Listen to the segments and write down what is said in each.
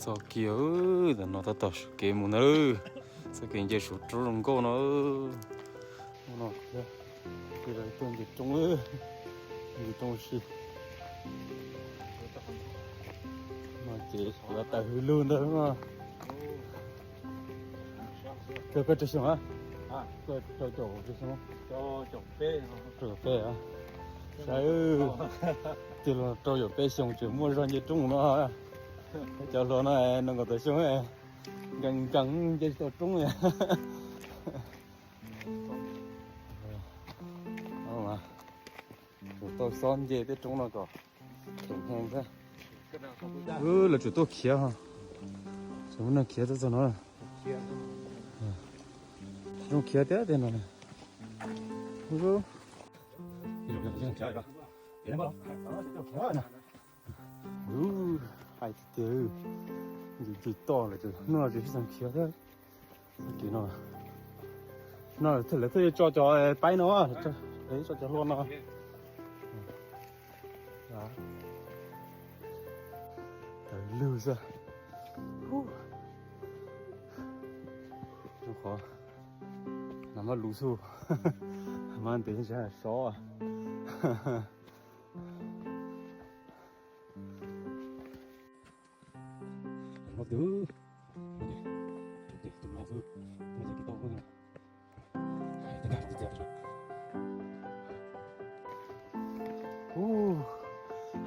Txoj kev tam no tab tom sawv kev mus ntag. Txoj kev nce saum roob zoo nkauj no. Mus no, tuaj nce roob, nce roob si. No ces yuav tawm hws lug ntag no. Koj rau xyoo, koj rau caum xyoo? Rau caum peb. Saib, tig los rau caum peb xyoo tseem muaj zog nce roob no. Cov hluas no nees nkaum tawm xyoo, nkees nkees nce tsis tau roob li. Tau xob nce tej roob no kom tseem heev thiab. Lawv tsum tuaj khiav, tsum muaj neeg khiav txog no. Zoo khiav tiag tiag no. Hais tiag tiag, ntsis toj lawm ces hnub no tsis txhob khiav thiab. Txoj kev no, no lawv thiaj li tso cov paib no, lawv tso cov hlua no. Tawm lug xwb. Qhov no mas lus xwb, mas ntev ntshai sov.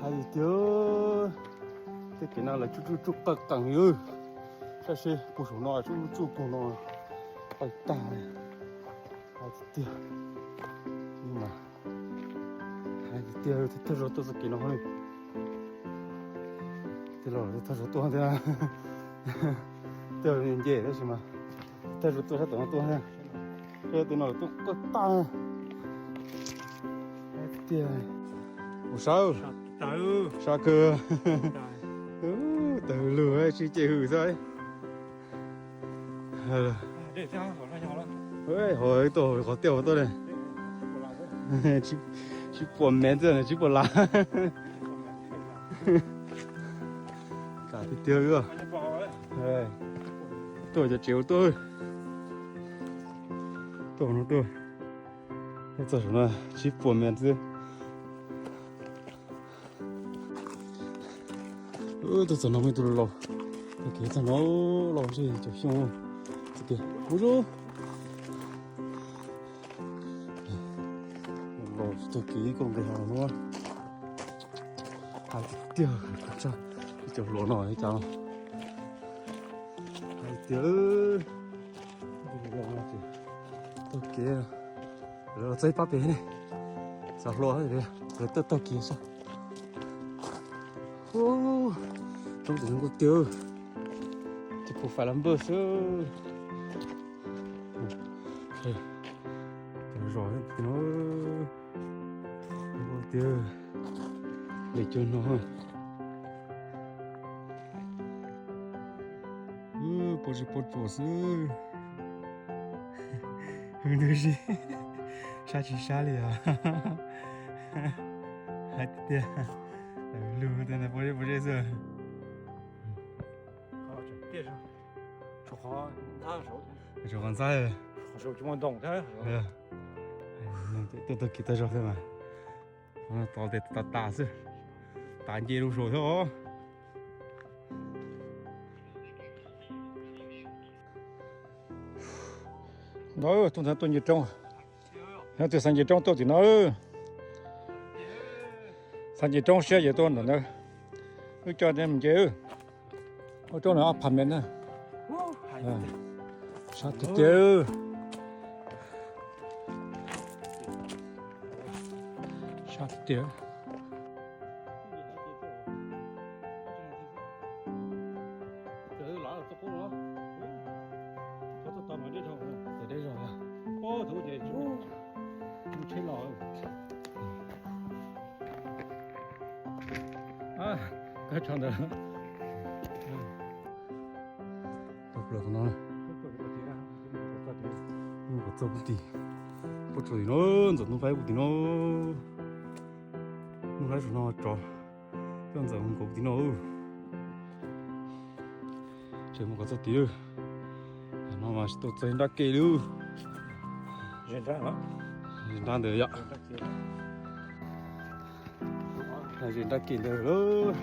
Hais tias tej kev no lawv tsuj tsuj tsuj qawj qees li. Saib seb puag saum no tsuj tsuj puag no, qawj tag li. Hais tiag tiag, hais tiag tiag, thawj zaug tuaj txoj kev no li. Tej laus thawj zaug tuaj thiab, tej zaug nce tab sis mas thawj zaug tuaj sab tom no tuaj thiab. Tej no tuaj qawj tag tiag. Ua sab, sab kawg. Tawm lug tsis cem hwm xwb. Ho tuaj qhov tiaj tuaj ne, tsis pom mev xwb, tsis pom lav. Kam tiag tiag li. Tuaj cov tsev ua tuaj, tuaj no tuaj, txog saum no tsis pom mev xwb. Tuaj txog no muaj ib tug laus, txog kev txog no, laus ntshe caum xyoo. Txog kev ub, laus txog kev koj nqis hav no. Hais tiag tiag, ib co hluas no ib co, hais tiag. Taug kev, lawv txog ib pab pem ne, xav hluas, lawv tuaj taug kev xwb. Roob tim no nkauj tiag, tis pus fais los npawg xwb. Zos tim no nkauj tiag, li cuag no. Puas tsis puas tsuas xwb. Hwv ntug si, sab tsis sab li os. Hais tiag, lug tej no puas zeb puas zeb xwb. Tshuav qhov ntxaib, tuaj taug kev tag zog xwb mas, tos tes tas tas xwb, tas nce rau saum thiab os. Ntawd tuaj ntawd tuaj nce roob, nyob twg xav nce roob tuaj tim no, xav nce roob siab ces tuaj ntawm ntawd, wb coj nej mus nce. Ua roob no ob phav mev na. Sab tiag tiag. Sab tiag tiag. Koj tso ntawd. Tau plaws qhov no. Kom txog pub tim, puab tso tim no, ntxawm hnub qaib pub tim no. Hnub qaib saum no tsov, coj ntxawm nkaus pub tim no. Tseem mus kom txog tid lawm. No mas tsis tau txog nrab ke li. Ze nrab ntawd yom. Ze nrab ke ntawd lawm.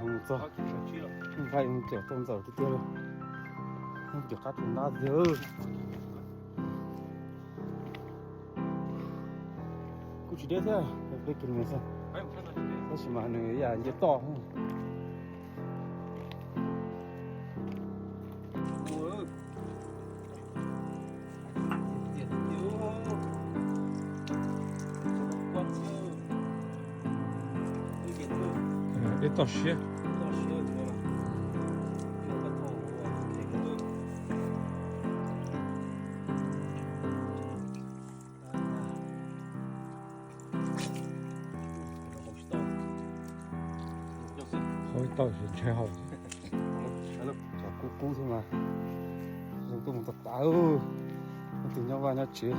Mus txog, nqaij mus cawm tau ntxawm tiag tiag li. Cov qab tus ntab tiag. Kuj tsis deb thiab, peb kilomev xwb, tab sis mas nws yam nce toj. Deb toj siab. Hauv ib toj ntshai hau. Cov kub kub xwb mas zoo tuaj mus tau tas. Leej twg nyob vaj nyob tsev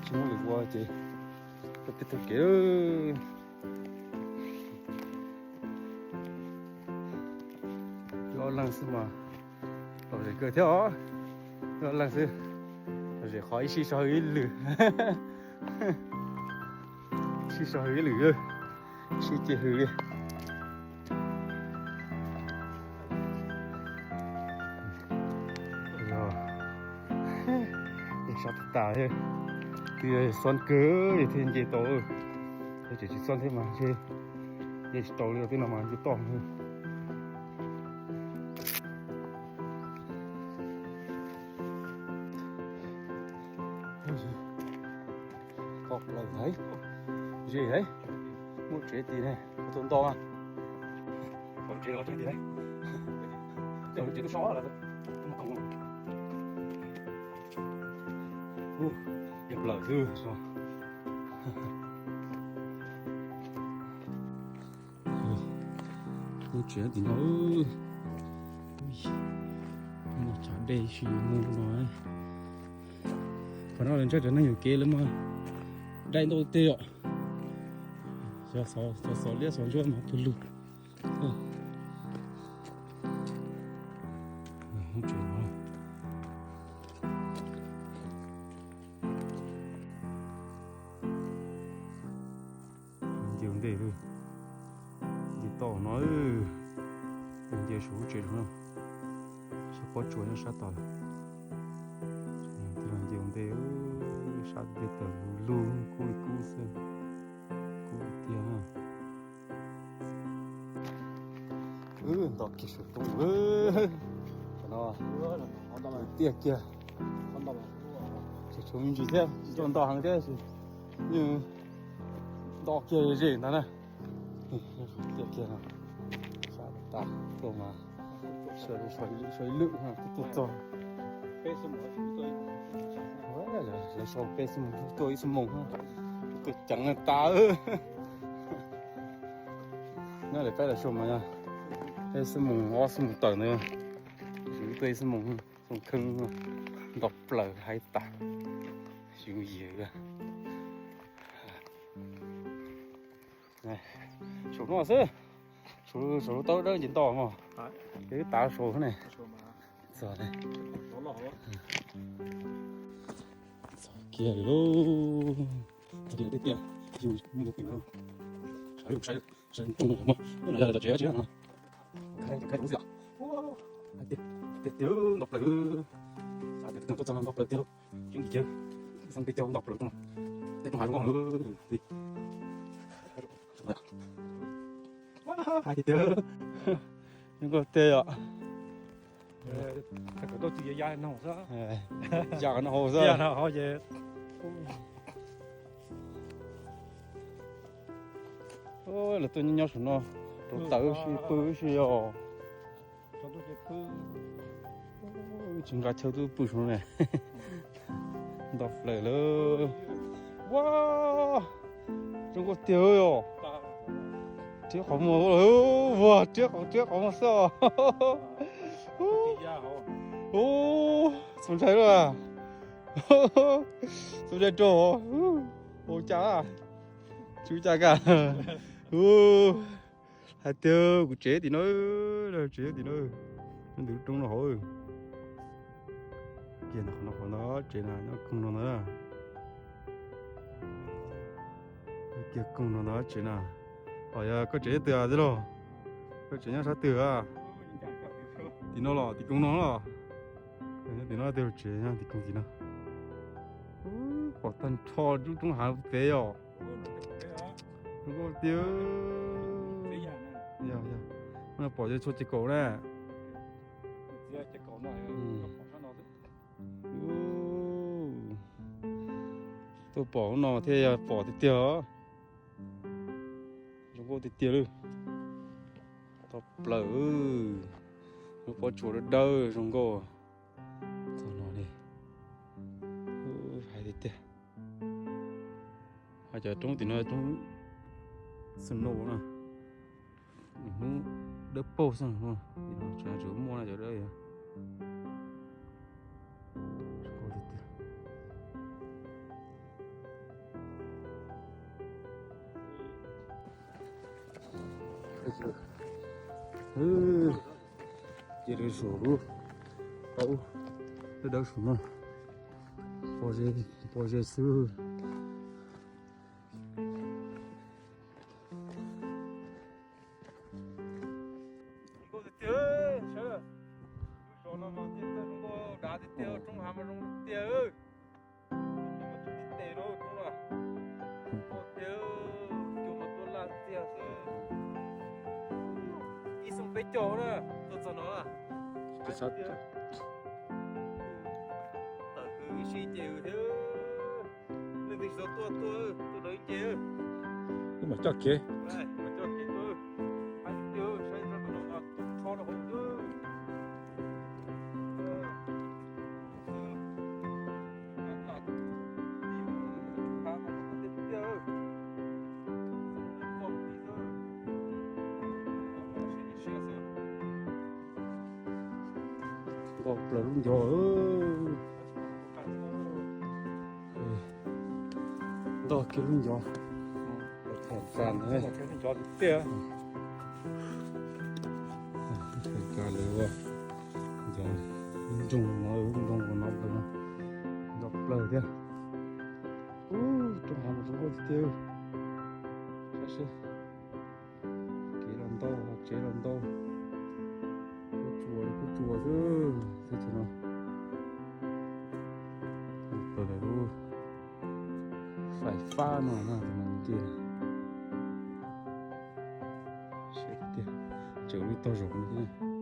tsis muaj lwm ua ces tuaj pib taug kev. Ob leeg xwb mas lom zem kawg thiab os. Ob leeg xwb, lom zem qhov ib sij so hws ib lwm. Sij so hws ib lwm, sib ce hws li. Sab tas tas thiab, twb yog xob kawg thiaj nce tau. Tseem tsis xob thiab mas nce tsis tau li, tej no mas nce toj. Qhov plaws hais, ze hais, muaj tsev tid ne, tus nto mas. Qhov tsev los tsev tid ne, tsev tus so lawm. Yog plaws xwb. Muaj tsev tim no, muaj tshav dej sis mus no. Qhov no lawv ntshai cov neeg yuam kev lawv mas dai ntau tej yom. Cov xov liab xov ntsuab mas pw lug. Muaj tsev no. Nce ua ntej, nce toj no, nce saum lub tsev no, sab pob tsuas nyob sab tod. Nce ua ntej, sab tej taws lug lug kub li kub xwb, kub tiag. Nto kiag saum toj, no tiaj kiag, tsis tshuav me ntsis thiab, tsis tau nto heev thiab, nto kiag ze ntag na. Tiaj kiag no, sab tas tuaj mas, sab ib lwm tuaj txog. Lawv sau peb xuab moos tuaj ib xuab moos, tuaj ceev tas. Nyob lawv peb lawv sau mas yog peb xuab moos ob xuab moos tawm ntawd, tsis tuaj ib xuab moos, xuab moos kheej, nto plaws hais tas, tsis yooj yim. Saum no xwb, saum lub taub dawb nce nto mog, ces wb tav saud ne. Txog, txog kiag li lauj. Tiaj, tiaj, tiaj, tiaj, nto plaws, tuaj txog nto plaws tiag lauj. Yeej yig kiag, xeeb peb caug nto plaws, tej rooj hav zoo nkauj. Hais tiag tiag, zoo nkauj tiag yom. Ya no hauv xwb. Lawv tuaj nyob nyob saum no, rauv taws ib si pw ib si os. Tsis nqa chaw twb pw saum no ne. Nto plaws lawm. Ua, zoo nkauj tiag yom. Riab qhov muag, ua riab qhov, riab qhov muag xwb os. Ua, txaus ntshai lawm. Txaus ntshai rau. Ua cas, tsis ua cas kiag. Hais tias kuv tsev tim no, tsev tim no. Nyob ntawm lub roob no hauv. Kiag no, qhov no, qhov ntawd tsev na, nyob koog no ntag. Kiag koog no ntag tsev na. Os, yog koj tsev nyob twg tij laug? Koj tsev nyob sab twg a? Tim no los, tim koog no los? Tim no twg tsev, nyob tim koog tim no. Pom tag nrho lub roob hav pem os. Zoo nkauj tiag. Yog, yog. No pom ces txhua ces kaum na. Tuaj pom no thiaj yog pom tiag tiag os. Zoo nkauj tiag tiag li. Tau plaws, lub pob tsuas dawb dawb zoo nkauj. Txog no li, hais tiag tiag. Hais cov roob tim no roob snow na, hnub dawb paug xwb, tseem muaj na cov dawb. Ces lawv saum lub, dawb dawb saum no, pob zeb xwb. Zoo nkauj tiag tiag, sawv. Lub zos no mas thiaj txawj zoo nkauj dav tiag tiag, roob hav mas zoo tiag. Tes no roob no, tiag, cua mas tua laj tiag xwb. Ib xyoo peb caug na, tuaj txog no na. Tawm hws ib sij ces hws thiab. Leej twg tsis tau tuaj, tuaj, tuaj lawv ib ce. Wb mam coj kev. Mam coj kev tuaj. Hais tiag, saib rau tom no mas tsho rau hauv xwb. Nkauj plaws lub ncov. Ntog kiag lub ncov. Tham tsa ntawd. Tham tsa lawv ua ncov nroog no, nroog no, nroog no ntog plaws thiab. Ub, roob hav mas zoo nkauj tiag tiag. Saib seb, kev los ntau, tsev los ntau. Kuj tsuas li kuj tsuas xwb, teb chaws no. Plaws lub fais fab no na, tus no ntws. Siab tiag, tseem ua li tog zog no thiab.